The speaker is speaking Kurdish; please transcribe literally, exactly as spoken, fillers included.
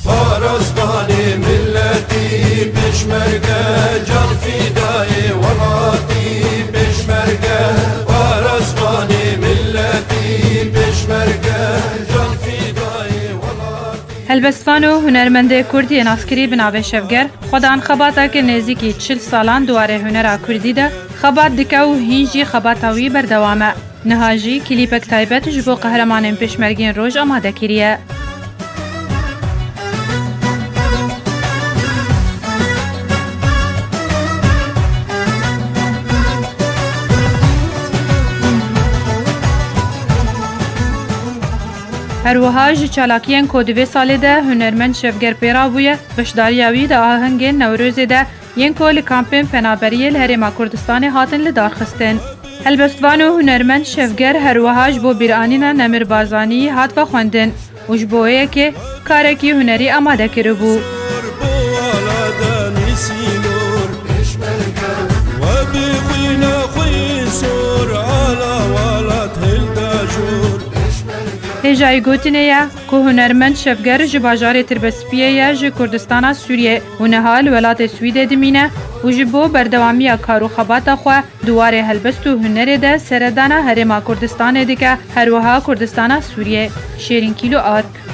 Parastan ê milletî, pêşmerge, can fidayê welatî, pêşmerge, parastan ê milletî, pêşmerge, can fidayê welatî. Helbestvan û hunermendê Kurd yê naskirî bi navê Şevger, xwedan xebateke nêzîkî çil salan di warê hunera Kurdî de xebat dike û hîn jî xebata wî berdewam e. Niha jî klîpek taybet ji bo qehremanên pêşmergên roj amade kiriye. Her wiha ji çalakiyên ku di vê salê de hunermend Şevger pê rabûye, beşdariya wî di ahengên Newrozê de yên ku li kampên penaberiyê li Herêma Kurdistanê hatin li dar xistin. Helbestvan û hunermend Şevger her wiha ji bo bîranîna Nemir Barzanî hat vexwendin û ji bo wê yekê karekî hunerî amade kiribû. Hêjayî gotinê ye ku hunermend Şevger ji bajarê Tirbespiyê ye, ji Kurdistana Sûriyê û niha li welatê Swîdê dimîne û ji bo berdewamiya kar û xebata xwe di warê helbest û hunerê de seredana Herêma Kurdistanê dike, her wiha Kurdistana Sûriyê. Şêrîn Kîlo Alp.